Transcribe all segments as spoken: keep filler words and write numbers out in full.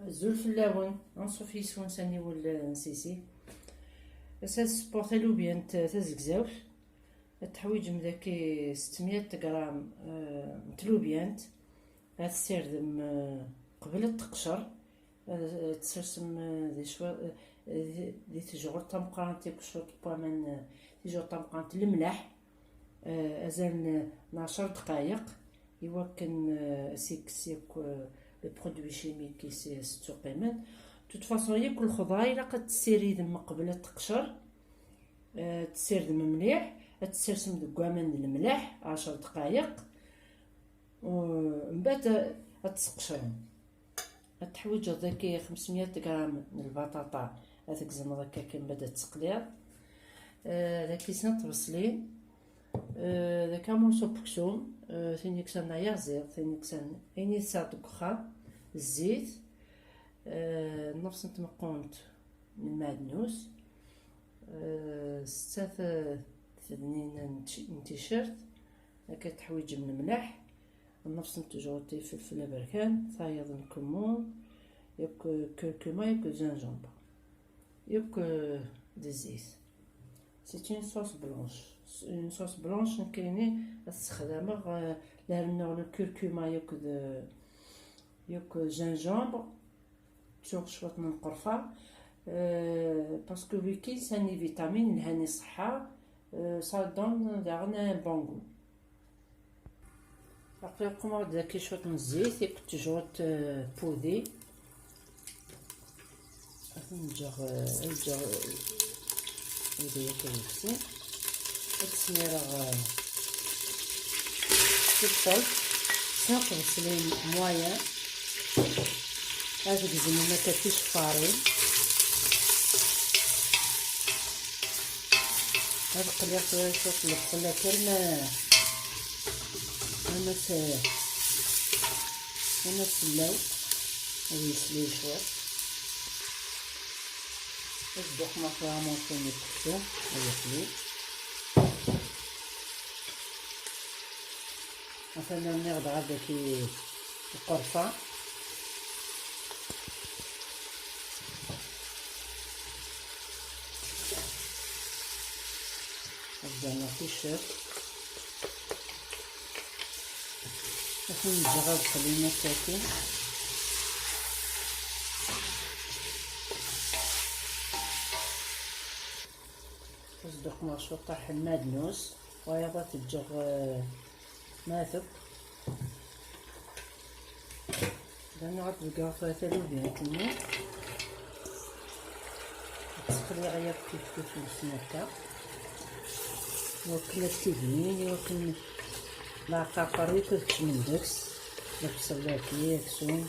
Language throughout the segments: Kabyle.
Azul fell-awen, anṣuf yis-wen s aniwel n Sisi. Ass-a ad tessewweɣ talubyant tazegzawt. Ad teḥwiǧem daki settemya gram, eh, n tlubyant. Ad tessirdem, eh, qbel ad teqcer. Ad, ad tsersem, eh, di cwa-, eh, di, di tejɣult tameqqrant yakk cwiṭ n waman, eh, tijɣult tameqqrant, lemleḥ, eh, azal n, n ɛecṛ dqayeq, iwakken, eh, as-ikkes yakk, eh, les produits chimiques i s-, s-, tettuqqimen. De toute façon, yakk lxeḍra ilaq ad tessiridem qbel ad teqcer. Eh, ad tessirdem mliḥ, ad tsersem deg waman n lemleḥ ɛecṛ dqayeq. U mbeɛd ad tseqcrem. Ad teḥwiǧeḍ daki xemsmya gram n lbaṭaṭa, ad tgezmeḍ akka kan, mbeɛd ad teqliḍ. Eh, daki snat tbeṣlin. Eh, daki amurṣu n uksum. Eh, tin yeksan ayaziḍ, tin yeksan ayen i tesɛiḍ deg uxxam. Zzit. Eh, nnefṣ n tmeqqunt n lmeɛdnus. Eh, setta t-, tednin n t-, n ticcert. Akka teḥwiǧem lemleḥ, nnefṣ n tejɣult ifelfel aberkan, tayeḍ n kemmun, yakk curcuma, yakk gingembre, yakk, eh, d zzit. C'est une sauce blanche. Une sauce blanche, nekkini ad ssexdameɣ, eh, la rennuɣ le curcuma yakk d, yakk gingembre. Ttuɣ cwiṭ n lqerfa, euh, parce que wiki sani vitamine lhan i ṣṣeḥḥa, euh, ça donne daɣen un bon goût. Après, qqumeɣ-d daki cwiṭ n zzit, akked tejɣult, euh, pudi. Ad ten-ǧǧeɣ, euh, ad ǧǧeɣ, euh, Ad yefsi. Ad smireɣ, eh, s ṣṣalt, snat tbeṣlin moyen. Ad gezmen akka ticeffarin. Ad qliɣ tura cwiṭ n lebṣel akken ma, ma s-, ma sellaw. Ad yeslil cwiṭ. Ad dduqmeɣ tura amurṣu-nni n uksum, ad yeqli. Atan rniɣ-d ɣer daki lqerfa. Ad d-rnuɣ ticcert. Ad ten-ǧǧeɣ ad qlin asakin. Ad sduqmeɣ cwiṭaḥ n lmadnus, wayeḍ ad t-ǧǧeɣ, eh, ma tebq. Rniɣ ad ḍeggreɣ tura talubyant-nni. Ad tt-qliɣ yakk kifkif s snat akka. Iwakken ad tt-ibnin, iwakken leɛqaqer yakk ad kecmen deg-s. Lebṣel daki, aksum.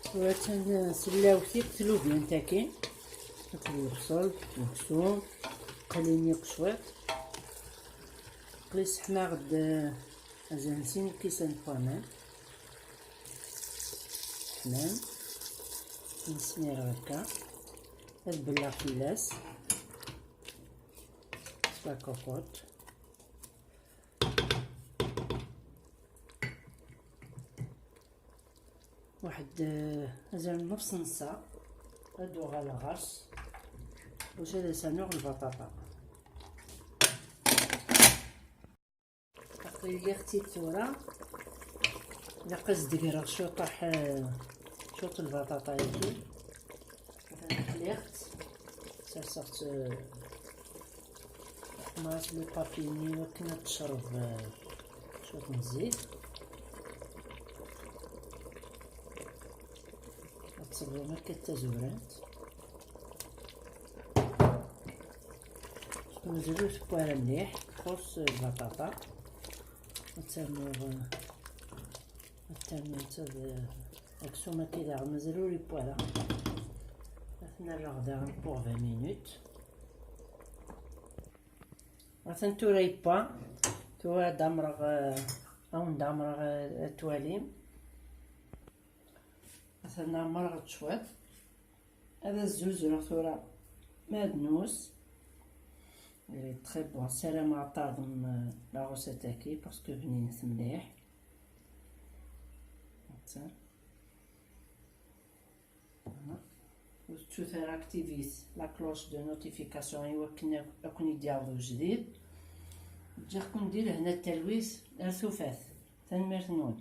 Tura attan sellawt-ik tlubyant-agi. Akked lebṣel, aksum, qlin yakk cwiṭ. Aql-i sseḥmaɣ-d, eh, azal n sin lkisan n waman. Ḥman. Nesmireɣ akka. Ad belleɣ fell-as. La cocotte. Waḥed, eh, azal n nofs n ssaɛa, ad d-uɣaleɣ ɣer-s, bac ad as-rnuɣ lbaṭaṭa. Aql-i liɣ-tt-id tura, ilaq ad s-d-greɣ cwiṭaḥ, eh, cwiṭ n lbaṭaṭa-yagi. Atan qliɣ-tt, serseɣ-tt, eh, Ḥemmleɣ le papier-nni iwakken ad tecreb, eh, cwiṭ n zzit. Ad tṣebbem akka d tazurant. Mazal ur tewwi ara mliḥ, txuṣṣ lbaṭaṭa. Ad ternuḍ, eh, ad ternuḍ d, eh, aksum akka daɣen mazal ur yewwi ara. Ad t-nerreɣ daɣen pour vingt minutes. Atan tura yewwa. Tura ad d-amreɣ, eh, ad wen-d-amreɣ, eh, ad twalim. Atan ɛemreɣ-d cwiṭ. Ad as-zuzreɣ tura madnus. Il est très bon. Ssarameɣ ad tɛerḍem, eh, la recette-agi parce que bninet mliḥ. Ur tettut ara activez la cloche de notification i wakken ad ken-id-yaweḍ ujdid. Ǧǧiɣ-ken di lehna d talwit ar tufat. Tanemmirt-nwen.